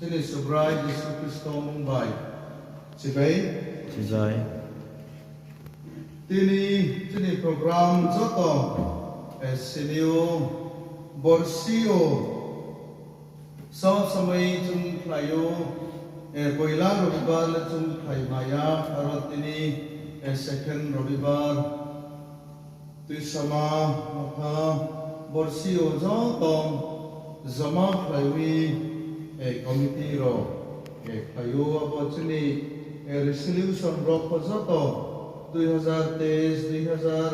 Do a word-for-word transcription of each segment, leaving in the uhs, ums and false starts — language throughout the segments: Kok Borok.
Chini Subrai Jisu Khristo mung bai chibai. Chibai. Tini chini program joto, eh, sinio, borsio, sob samai chung khlaio, eh, poila robibar le chung khlai maya, aro tini, eh, second robibar. Twisama mokha borsio joto joma khlaiwi, eh, committee rok, eh, khlaio. Abo chini, eh, resolution rok bo joto dui hazar teis, dui hazar,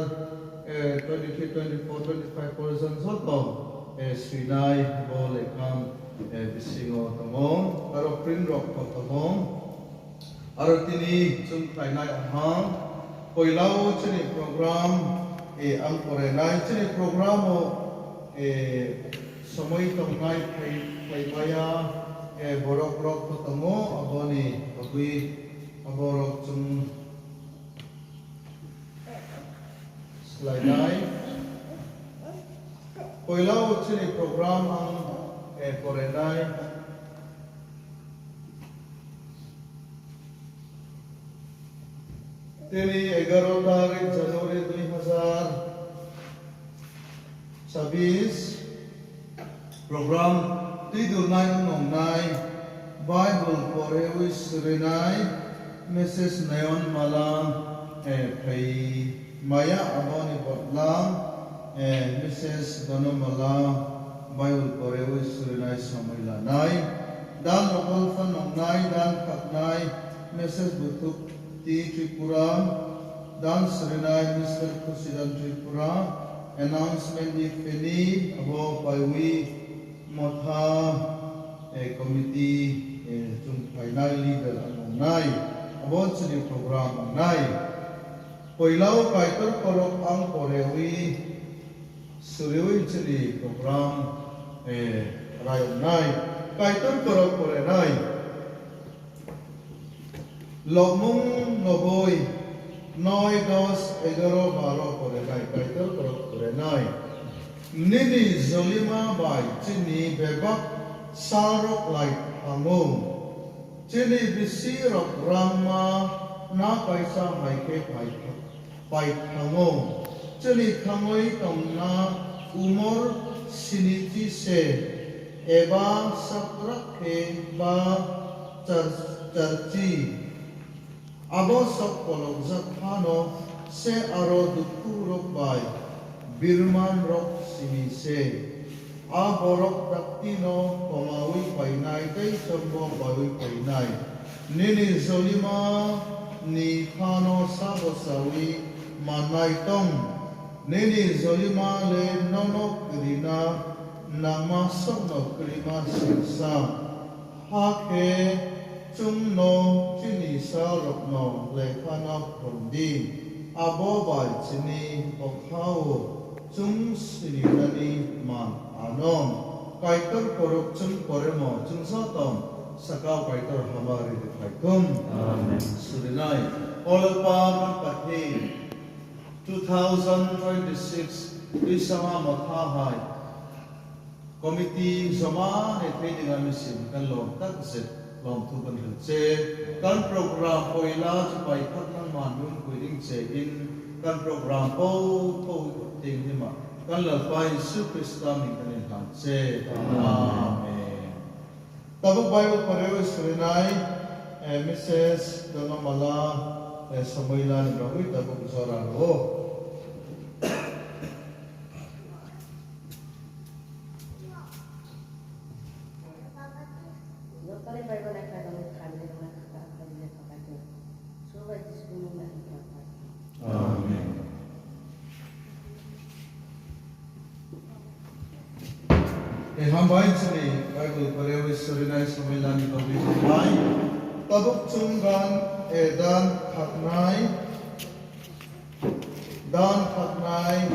eh, twenty-three, twenty-four, twenty-five porjon joto, eh, swinai bo lekha, eh, bisingo tongo. Aro print rok bo tongo. Aro tini chwng khlainai wngkha, poilao chini program, eh, ang porainai chini program o, eh, somoi tongnai phai, phaimaya, eh, borok rok bo tongo, aboni bagwi aborok chwng swlainai. Poilao chini program ang, eh, porainai. Tini egaro tarik January dui hazar chabis, program twi durnai wng nongnai, Bible porewi swrwinai, message nayon mala, eh, phai maya aboni bodlam, eh, message dono mala Bible porewi swrwinai somoi lanai, dan local phan nongnai, dan khaknai, message buthuk ti Tripura, dan swrwinai Mister Khusidan Tripura, announcement ni fini abo paiwi motha, eh, committee, eh, chwng phainai leader ang wngnai, abo chini program wngnai. Poilao Kaitor korok ang porewi suriwi chini program, eh, rai wngnai. Kaitor korok porenai. Lobmung noboi, noi, dos, egaro, baro porenai, Kaitor korok porenai. Nini jolima bai chini bebak salrok lai thango. Chini bisirok rangma na kaisa hai khe phai thango. Pai thango. Chini thangwi tongna umor sinichi se, eba sakrak khe ba char-, charchi. Abo sok kolokjak phano se aro dukhu rok bai birman rok simi se. A borok dakti no komawi painai tei chombo paiwi painai. Nini jolima ni phano sabo chawi mannai tong. Nini jolima le nono kwrwina nangma sokno kwrwima singsa. Hakhe chwngno chini salrokno lekhano phrwng di, abo bai chini bwkhao chwng sinimani man anw. Kaitor korok chwng poremo chwng joto sakao Kaitor hamari rwphai thung. Amen. Surinai. O Lalpa, nang kathi two thousand twenty-six twisama motha hai committee joma ne thai dinga misim kan lom tak je lom thu kan ril che kan program poila chupai khak nang man dun kui ding che in kan program po po ting hima kan Lalpa Jisu Krista min kan in hal che. Amen. Amen. Tabuk Bible pore wi surinai, eh, Missus Donomala, eh, Samuela ni bagwi tabuk jora ro. Amen. Eh, hambai chini Bible pore wi surinai somoi lani tongwi tongbai. Tabuk chwng dan, eh, dan khaknai, dan khaknai.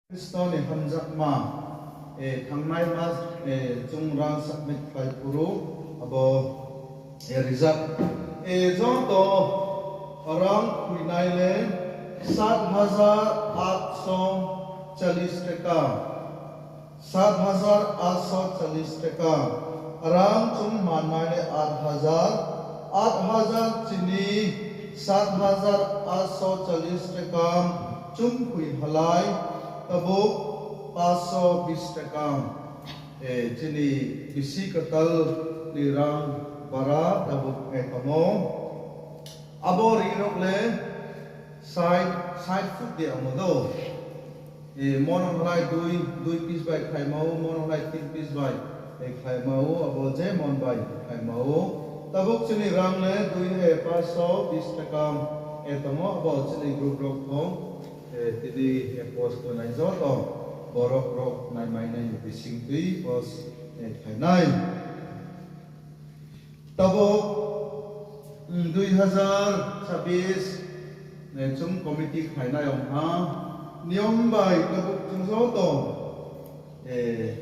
Khristoni hamjakma, eh, thangnai mas, eh, chwng rang submit khlai phuru, abo E rijak. E joto rang khuinai le sat hajar atso chalis taka. Sat hajar atso chalis taka. Rang chwng mannai le at hajar. At hajar chini sat hajar atso chalis taka chwng khui halai tabuk paso bis taka. Eh, chini bisi kwtal ni rang bara tabuk, eh, tongo. Abo ri rok le side, side foot de amo do. Eh, mono halai dui, dui piece bai khlai mao, mono halai tin piece bai, eh, khlai mao, abo je mon bai khlai mao. Tabuk chini rang le dui he paso bis taka, eh, tongo, abo chini group rok thong. Eh, tini, eh, post khlainai joto borok rok naimainai ni bising twi post, eh, khlainai. Tabuk, mm, dui hazar chabis, eh, chwng committee khlainai wngkha. Niyom bai tabuk chwng joto, eh,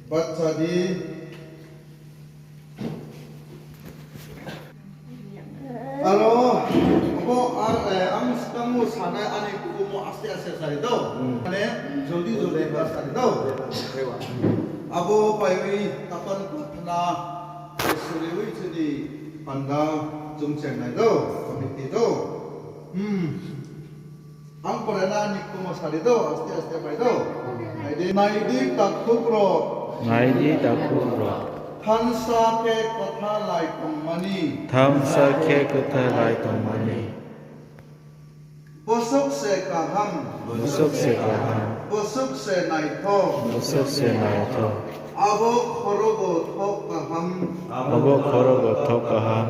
bacha di. Aro, bo ar, eh, ang swkango sanai ani kukumo aste aste sari do. Hmm. Mane, joldi joldi ba sari do. Abo paiwi tapan pathana, eh, suriwi chini panda jumchengnai do, committee do. Hmm. Ang pore na ani kumo sari do, aste aste pai do. Naidi, naidi takhuk rok. Naidi takhuk rok. Thansa khe kwtha lai tongmani. Thansa khe kwtha lai tongmani. Bosok se kaham. Bosok se kaham. Bosok se naithok. Bosok se naithok. Abo khorogo thok kaham. Abo khorogo thok kaham.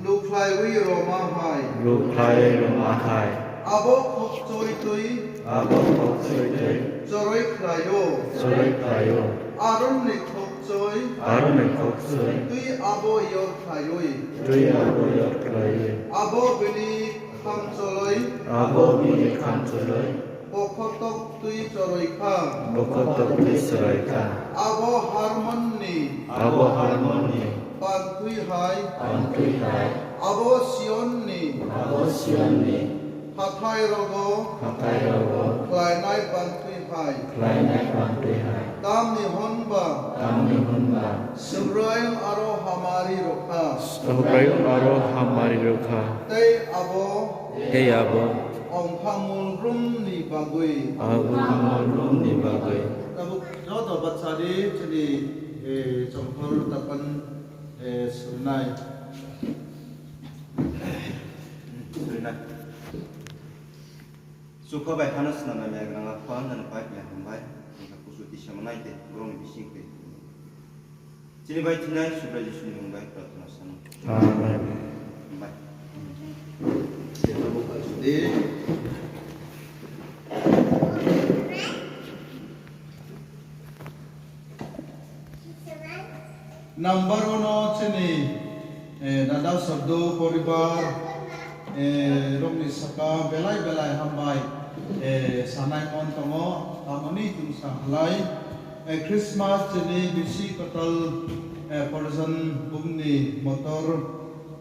Lukhlaiwi roma hai. Lukhlaiwi roma hai. Abo khokchoi twi. Abo khokchoi twi. Choroi khlaio. Choroi khlaio. Aroni khokchoi. Aroni khokchoi. Twi abo yor khlaioi. Twi abo yor khlaioi. Abo bini khamcholoi. Abo bini khamcholoi. Bokhotok twi choroi kha. Bokhotok twi choroi kha. Abo Harmonni. Abo Harmonni. Pantwi hai. Pantwi hai. Abo Sionni. Abo Sionni. Hathai rogo. Hathai rogo. Khlainai pantwi hai. Khlainai pantwi hai. Tamni hwnba. Tamni hwnba. Subraiyung aro hamari rwkha. Subraiyung aro hamari rwkha. Tei abo. Tei abo. Ongkha mulrumni bagwi. Abo mulrumni bagwi. Tabuk joto bachari chini, eh, chongkhor tapan, eh, surnai. Surnai. Chukha bai hano swnamnai maya gwnang Apha, nini pai pai hambai. Nini kusu tisa manai tei borokni bising tei. Chini bai thinai Subrai Jisuni mung bai prarthana sano. Amen. Hambai. Number one o chini, eh, dada Sabdo poribar, eh, rokni saka belai belai hambai, eh, sanai mon tongo, tamoni chwng sa halai, eh, Christmas chini bisi kwtal, eh, Fortune bumni motor,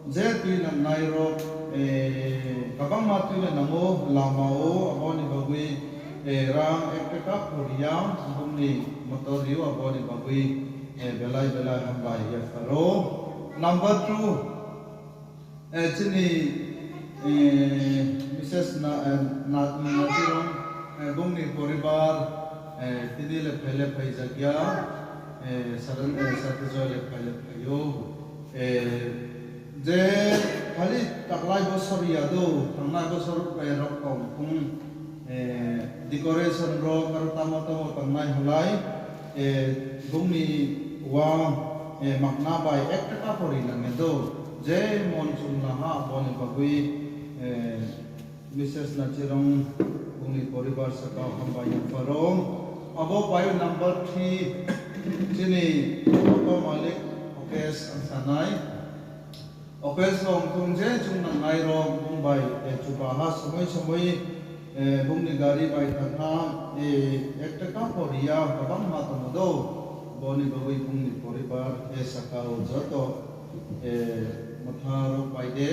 je twi nangnai rok, eh, kwbangma twi le nango lama o, aboni bagwi, eh, rang ek taka poriya, bumni motor rio, aboni bagwi, eh, belai belai hambai yapharo. Number two, eh, chini, eh, Missus Na, eh, Na, Nachirong, eh, bumni poribar, eh, tini le phai le phai jakya, eh, Sadan, eh, Satijoy le phai le phaio. Eh, je khali taklai bosor ya do, thangnai bosor, eh, rok tong thung, eh, decoration rok aro tamo tamo tongnai halai, eh, bumni wa, eh, makna bai ek taka pori nangya do, je mon chumla ha boni bagwi, eh, Missus Nachirong bumni poribar saka hambai yapharo. Abo pai number three, chini Papa Malik Mukesh ang sanai. Office rok wngthung je chwng nangnai rok bumbai, eh, chubaha somoi somoi, eh, bumni gari bai thangkha, eh, ek taka poriya kwbangma tongo do, boni bagwi bumni poribar, eh, saka o joto, eh, Rok bai de,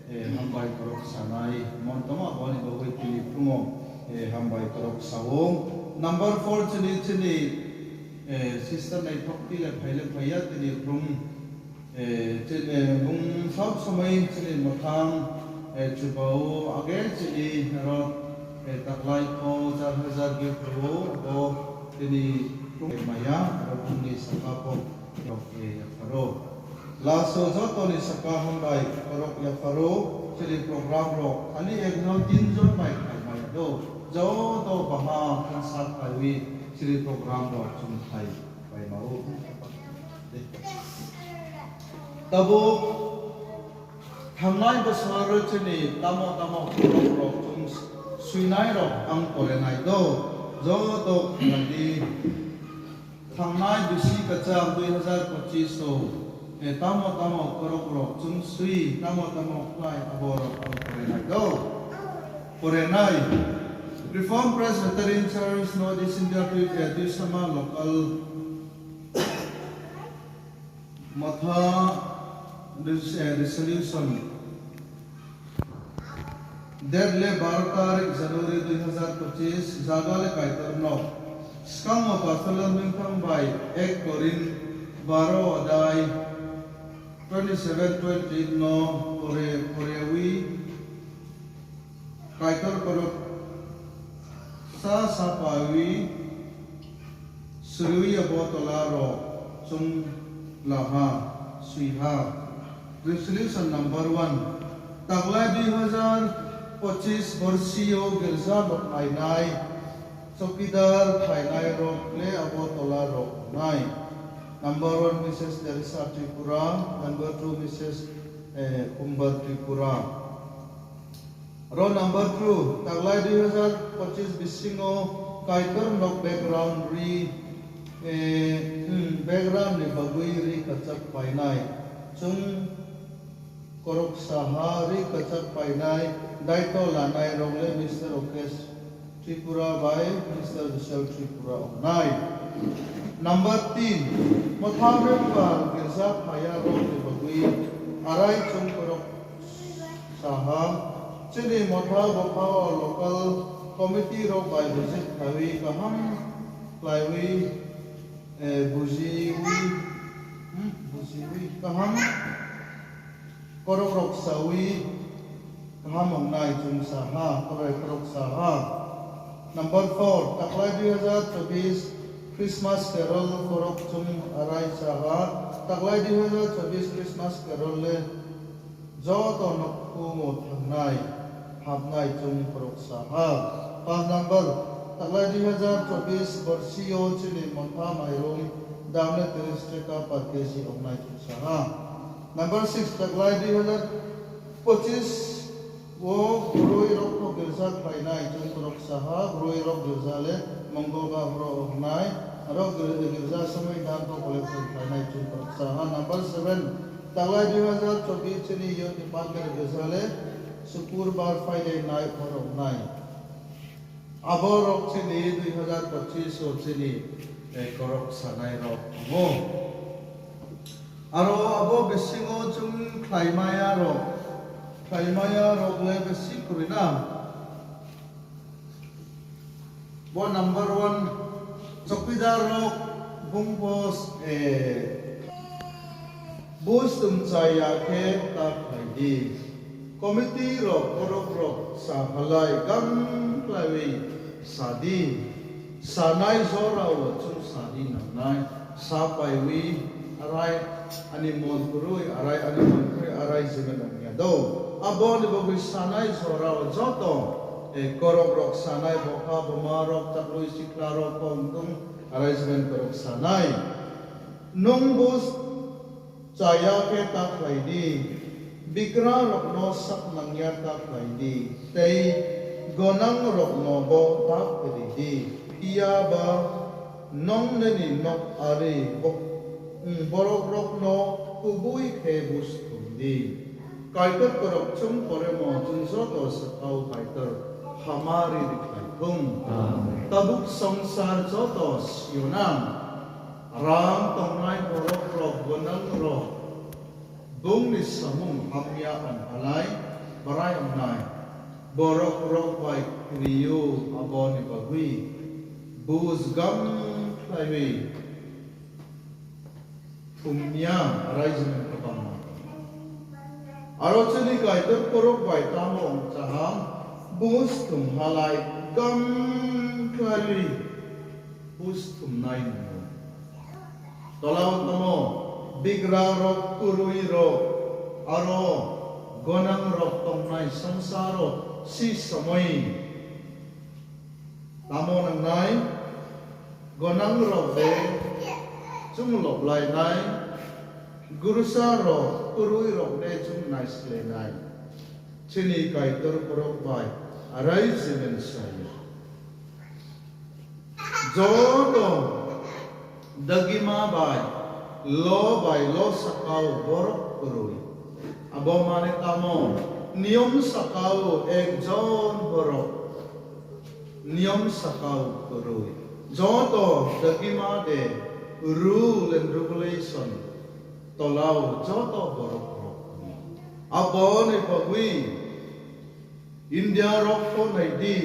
eh, hambai korok sanai, montoma boni bagwi tini phungo, eh, hambai korok sao. Number four chini, chini, eh, sister naithok tile phaile phaiya tini phung, eh, chini, eh, bung sob somoi chini mothang, eh, chubao age chini aro, eh, taklai ko char hajar ge phuru bo tini phung maya aro phungni saka bo rok, eh, yapharo. Laso jotoni saka hambai borok yapharo chini program rok khali ekno tinjon bai khaimaya do. Joto baha khansa khaiwi chini program rok chumthai bai mao. Tabuk thangnai bosor chini tamo tamo borok rok chung swinai rok ang porenai do. Joto khnadi. Thangnai bisi kwcham dui hazar pochis o, eh, tamo tamo borok rok chwng swi, tamo tamo khlai abo rok ang porenai do. Porenai. Reformed Presbyterian Church, North East India, Twi-, eh, Twisama Local Motha res-, eh, Resolution. Date le baro tarik January dui hazar pochis, jaga le Kaitor nok. Swkangno Pastor le mungthang bai ek Korin baro adai twenty seven twenty eight no pore, porewi Kaitor korok sa sapawi suriwi abo tola rok chwng laha, swiha. Resolution number one. Taklai dui hazar pochis borsio girja lok nainai, chowkidar khlainai rok le abo tola rok nai. Number one, Missus Teresa Tripura. Number two, Missus, eh, Kumbar Tripura. Roll number two, taklai dui hazar pochis bisingo Kaitor nok background ri, eh, hmm, background ni bagwi ri kwchak painai. Chwng korok saha ri kwchak painai, daito lanai rok le Mister Rakesh Tripura bai Mister Vishal Tripura wngnai. Number tin, Motha member girja phaya rok ni bagwi arai chwng korok saha, chini Motha bopha o local committee rok bai visit khaiwi kaham khlaiwi, eh, bujiwi, hmm, bujiwi kaham korok rok sawi kaham wngnai chwng saha, korai korok saha. Number four, taklai dui hazar chobis Christmas Carol korok chwng arai saha, taklai dui hazar chobis Christmas Carol le joto nokhumo thangnai, hapnai chwng korok saha. Panch number, taklai dui hazar chobis borsio chini Motha mairum dam le tris taka per K G wngnai chwng saha. Number six, taklai dui hazar pochis o bwrwi rokno girja khlainai chwng korok saha, bwrwi rok girja le Mongol ba horo wngnai, aro gir-, girja samwi dan rok collection khlainai chwng korok saha. Number seven, taklai dui hazar chobis chini youth department girja le Sukurbar phainai nai horo wngnai. Abo rok chini dui hazar pochis o chini, eh, korok sanai rok tongo. Aro abo bisingo chwng khlaimaya rok, khlaimaya rok le bisi kwrwi na. Bo number one, chowkidar rok bung bo, eh, Buj twng cha ya khe ta khlai di. Committee rok borok rok sa halai gam khlaiwi sa di. Sanai jora o chwng sa di nangnai. Sa paiwi arai ani mon kwrwi, arai ani mon kwrwi, arai jebe nangya do. Aboni bagwi sanai jora o joto, eh, korok rok sanai, bokha buma rok, chakrwi sikla rok, kongtung, arai jebe korok sanai. Nwng buj Chaya khe ta khlai di, bikrang rokno sak nangya ta khlai di, tei gwnang rokno bo ta phiri di, phiya ba nwng nini nok ari bo-, borok rokno kubui khe buj thum di. Kaitor kwrwk chwng poremo chwng joto swkao Kaitor hamari rikhlai thung. Amen. Tabuk swngchar joto siyonang. Rang tongnai borok rok, gwnang rok, Bungni samung hamya wng halai, bwrai wngnai borok rok bai kiriyo, aboni bagwi buj gam khlaiwi thumya raijini kwbangma. Aro chini Kaitor borok bai tamo wng chaham, buj thum halai gam khlaiwi buj thumnai nango. Tolao tamo bigra rok, kwrwi rok, aro gwnang rok tongnai songsaro si somoi tamo nangnai? Gwnang rok de chwng lob lainai, gwrwsa rok, kwrwi rok de chwng naislainai. Chini Kaitor borok bai arai jemon saya. Joto dagima bai lo bai lo sakao borok kwrwi. Abo mane tamo? Niyom sakao ekjon borok. Niyom sakao kwrwi. Joto dagima de rule and regulation tolao joto borok rok. Aboni bagwi India rok pho nai di,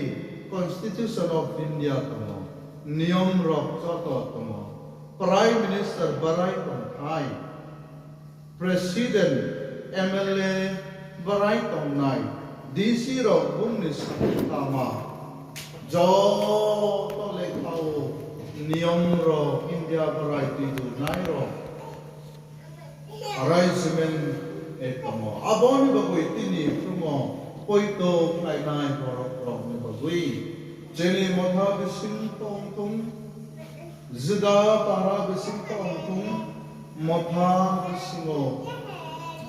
Constitution of India tongo, niyom rok joto tongo, Prime Minister bwrai tongthai, President, M L A bwrai tongnai, D C rok bungni sakni tama, joto lekhao niyom rok India bwrai twijlnai rok. Arrangement e tongo. Aboni bagwi tini phungo poito khlainai borok rokni bagwi chini motha bising tongthung, juda para bising tongthung, motha bisingo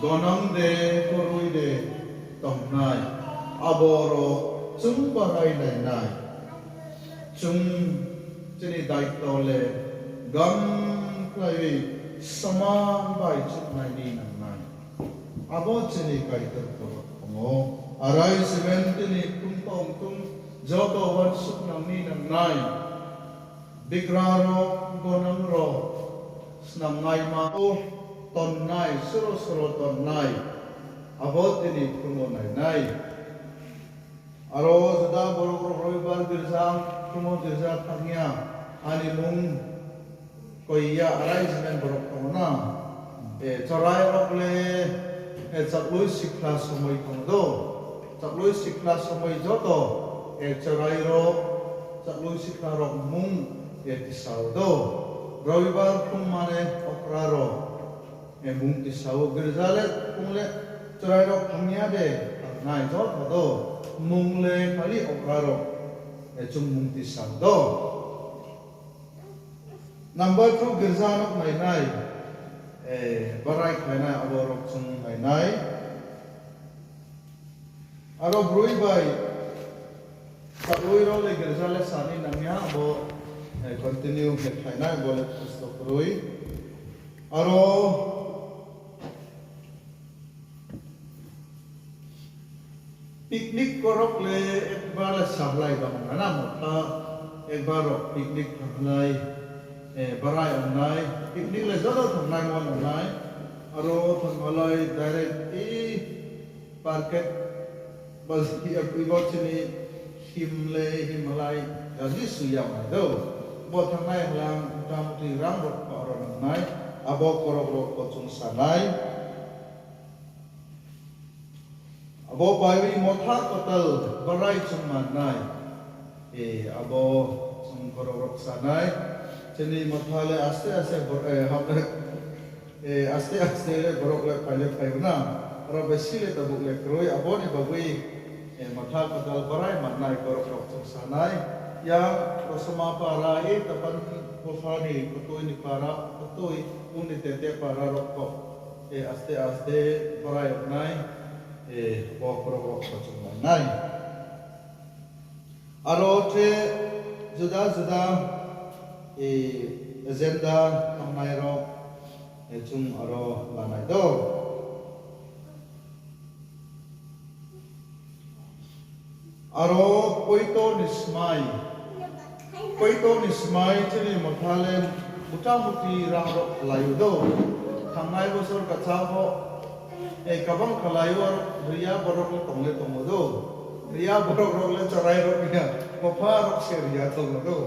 gonang de, kwrwi de tongnai, aborok chwng barai lainai. Chwng chini daityo le gam khlaiwi soman bai chuknaini nangnai. Abo chini Kaitor borok tongo. Arai siben tini khum tong khum joto uansuk nangni nangnai. Bigrarok, gonangrok, snamnaima o tonnai, soro soro tonnai. Abo tini khungo nainai. Aro juda borok rok roibar girja, khrumo girja thangya, ani mung koiya arai jinen borok tongo na. E, chorai rok le, e, chakloi sikla somoi tongo do. Chakloi sikla somoi joto, e, chorai rok, chakloi sikla rok mung, e, tisao do. Roibar khum mane okra rok. E, mung tisao girja le, khung le, chwrairok thangya de, thangnai joto do, mung le khali okrarok, e, chwng mung tisao do. Number two, girja nok nainai, e, barai khlainai, abo rok chwng nainai. Aro bwrwi bai chakloi rok le girja le sani nangya, abo, eh, continue khe khlainai, abo le kosto kwrwi. Aro picnic korok le ekbar le sablai bang nana motha, ekbar rok picnic thanglai, eh, barai ongnai, picnic le joto thangnai mo nongnai, aro thangmalai direct i Parket bas hiya pui bo chini himle himlai gaji suya mai do. Bo thangnai hwlang muta muti rang rok pa oro nangnai, abo korok rok kochung sanai. Abo paiwi motha kwtal barai chwng mannai. E, abo chwng korok rok sanai. Chini motha le aste aste bor-, e, hamle E, aste aste le borok le phaile phaibo na, oro besi le tabuk le kwrwi, aboni bagwi, e, motha kwtal barai mannai borok rok chwng sanai, yang Rosoma para, e, Tapan Buphani, Kutui ni para, Kutui, Pungni Tete para rok kok, e, aste aste barai wngnai, e, bo borok rok chwng mannai. Aro khe juda juda, e, agenda tongnairok, e, chwng aro lanai do. Aro poito ni smai, poito ni smai chini motha le muta muti rang rok khlai do. Thangnai bosor kacha bo Tei kabang khalai o riya borok le tongle tongo do. Riya borok rok le chwrai rok ya. Mopha rok se riya tongo do.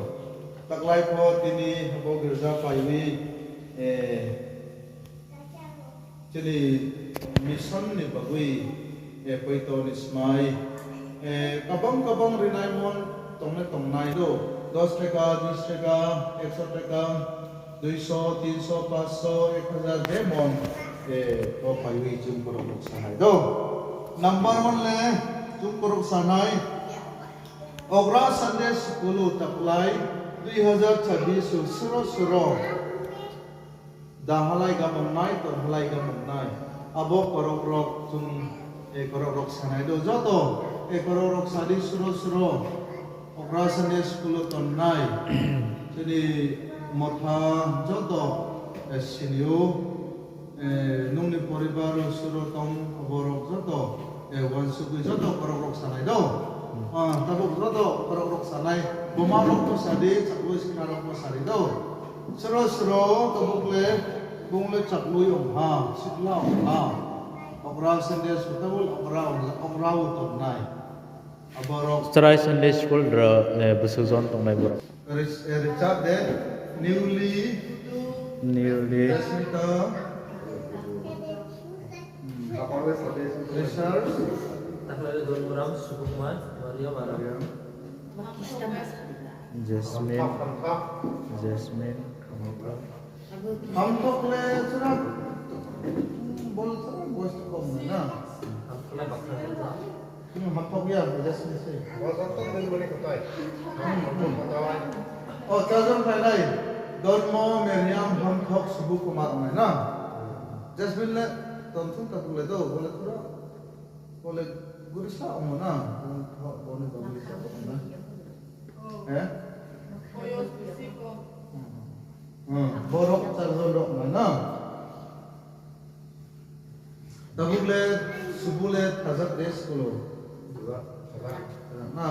Taklai pho tini bo girja paiwi, eh, chini mission ni bagwi, eh, poito ni smai, eh, kabang kabang rinai mon tongle tongnai do. Dos taka, bis taka, ekso taka, duiso, tinso, paanso, ek hajar je mon, eh, bo paiwi chwng borok rok sanai do. Number one le chwng borok sanai. Okra Sunday School o taklai dui hazar chabbish o suro suro da halai gamongnai, tor halai gamongnai. Abo korok rok chwng, eh, korok rok sanai do joto, eh, korok rok sadi suro suro Okra Sunday School o tonnai. Chini motha joto, eh, sinio. Eh, nungni poribar o suro tong borok joto, eh, uansugwi joto borok rok sanai do. Hmm. Ah, tabuk joto borok rok sanai, buma rok bo sadi, chakwi sikha rok bo sadi do. Suro suro tabuk le bung le chakwi ong ha, sikla ong ha. Okra Sunday school tabuk okra ong, okra o tongnai. Aborok Chwrai Sunday School ro, eh, bwswk jon tongnai borok. Ris-, eh, Richard de, newly, newly, Jasmita, Richard, Taklai Dhormoram, Sukumar, Mariam, Mariam. Jasmine, Jasmine. Hamthok le chwra, bol chwra boys to kom na. Hmm, hamthok ya, just ni se. O, chajon phainai. Dormo, Meriam, Hamthok, Subu Kumar ongnai na. Jasmine le, ton thung ta bole do, bole thura. Bole gurisa ongo na. Bole gurisa ongo na. Eh? Hmm, borok chajon rok na na. Tabuk le, Subu le thajak de school o. Thajak. Na.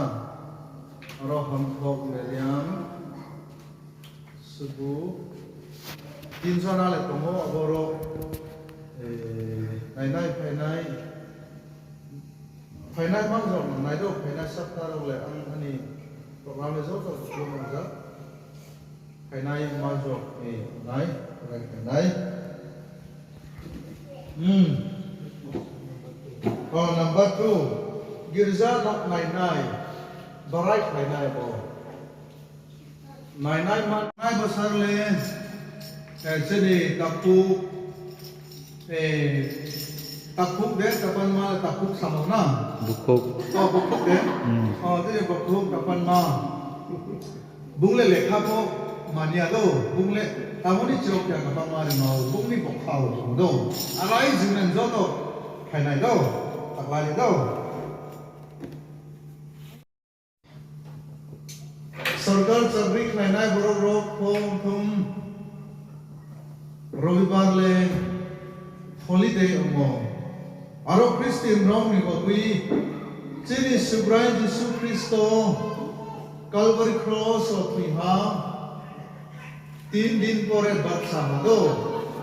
Oro Hamthok, Meriam, Subu. Tinjon ale tongo, aborok, eh, nainai phainai. Phainai manjok nairok, phainai sapta rok le ang ani program le joto khulumjak. Phainai manjok ni nai, phainai phainai. Hmm. Oh, number two, girja nok nainai, barai khlainai bo. Nainai mannai bwsarle, eh, chini takhuk, eh, takhuk de, tapan ma takhuk samang na? Bukhuk. Oh, bukhuk de? Hmm. Oh, chini bukhuk, tapan ma. Bungle lekha bo manya do, bungle tamoni chirok ya kabang ma rima o, bungni bokha o do. Arai jinglen joto khainai do, taklai do. Sorkar chakri khlainai borok rok phone thum Robibar le holiday wngo. Aro Christian rok ni bagwi chini Subrai Jisu Khristo Calvary Cross o thwiha tin din pore baksa hado.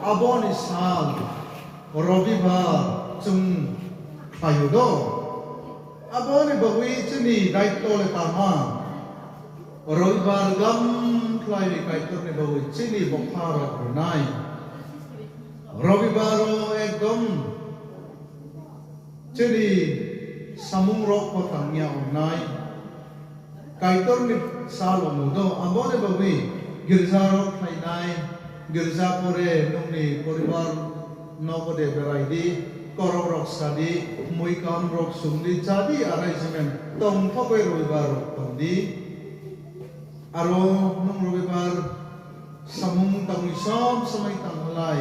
Aboni sal Robibar chwng khlaio do. Aboni bagwi chini daityo le tama? Robibar gam khlai ni Kaitor ni bagwi chini bokha rok rwnai. Robibar o ekdom chini samung rok bo tangya wngnai. Kaitorni sal omo do, aboni bagwi girja rok khlainai, girja pore nungni poribar nogo de berai di, korok rok sa di, mui kam rok sung di, cha di, arai jemem tongthok bai robibar rok tong di. Aro nung robibar samung tangwi som somoi tang lai.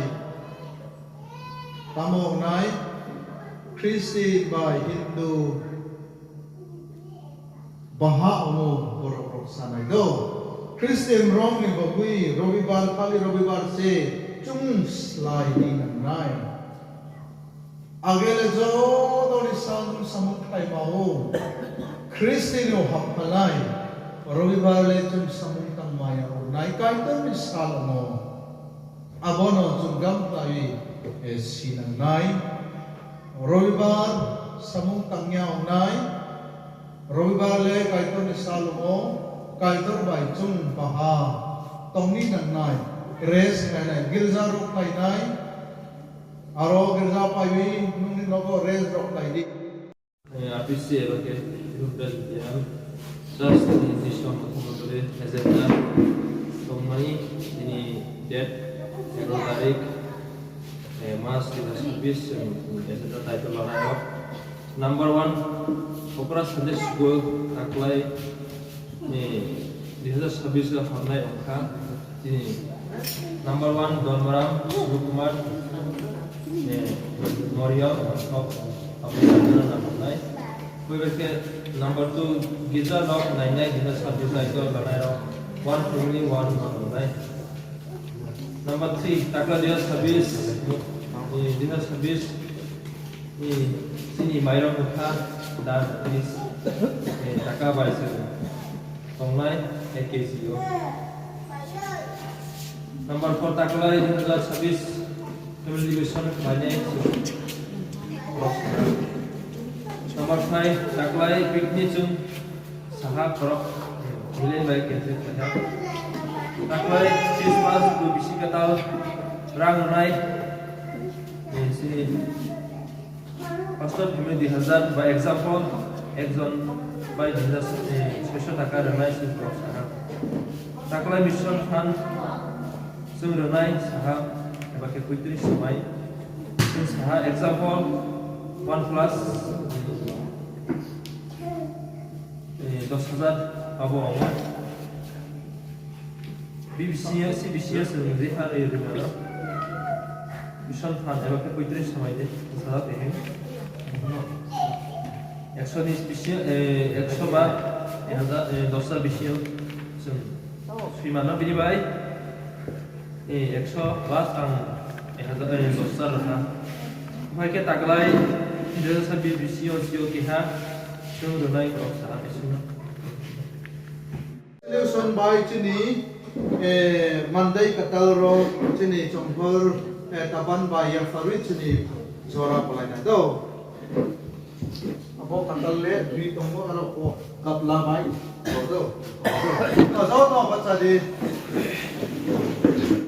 Tamo wngnai Christian bai Hindu baha omo borok rok sanai do. Christian rok ni bagwi robibar khali robibar se chwng slai di nangnai. Agele jotoni samung samung khlaima o Christian o haphalai robibar le chwng samung tangmaya o nai Kaitor ni sal omo. Abono chwng gam khlaiwi, eh, sinangnai. Robibar samung tangya wngnai, Robibar le Kaitorni sal wngo, Kaitor bai chwng baha tongni nangnai, rest khlainai, girja rok khlainai, aro girja paiwi nwngni nogo rest rok khlaidi. Eh, R P C eba khe Ruben Bihan, just ni Disho Mukhyamantri agenda tongmani, ini date ego tarik, eh, March dui hajar chhabbish, chwng agenda daitw lanai rok. Number one, Okra Sunday School, taklai, eh, dui hajar chhabbish o hamnai wngkha. Chini number one Dharmaram Sukumar, eh, Moriya, of, of, of, number nine. Number two, Giza Lok, nine nine, Giza Sabis, Laito, Lanairok, one family, one, one, nine. Number three, Takla Dia Sabis, eh, Dia Sabis, eh, Chini Mairok, Mukha, Dan, Tris, eh, Taka, Baisir. Tongnai, A K C O. Number four, taklai dui hajar chhabbish, Family Division, khlainai. Number five, taklai picnic chwng saha khorok, Milen bai cancel khlaiha. Taklai Christmas, bisi kwtal, rang rwnai, eh, sini. Pastor family dui hajar, by example, ekjon bai dui hajar, eh, soisho taka rwnai se borok saha. Taklai mission phan chwng rwnai saha, eba khe poitris somai. Chwng saha, example, one plus, eh, dos hajar abo wngo. B B C S, C B C S rwngwi ha rwi rwmano. Mission phan eba khe poitris samai de, bwsajak twi hwn. Ekso ni B C S, eh, ekso ba, eh, hajar, eh, dos hajar B C S chwng swi mano bini bai, eh, ekso ba ang, eh, hajar, eh, dos hajar rwkha. Omo hai khe taklai, dui hajar B B C S o keha chwng rwnai kok saha bisingno. Solution bai chini, eh, mandai kwtal rok chini chongkhor, eh, taban bai yapharwi chini jora palaina do. Abo kwtal le twi tongo aro o kapla bai do. Joto bacha di.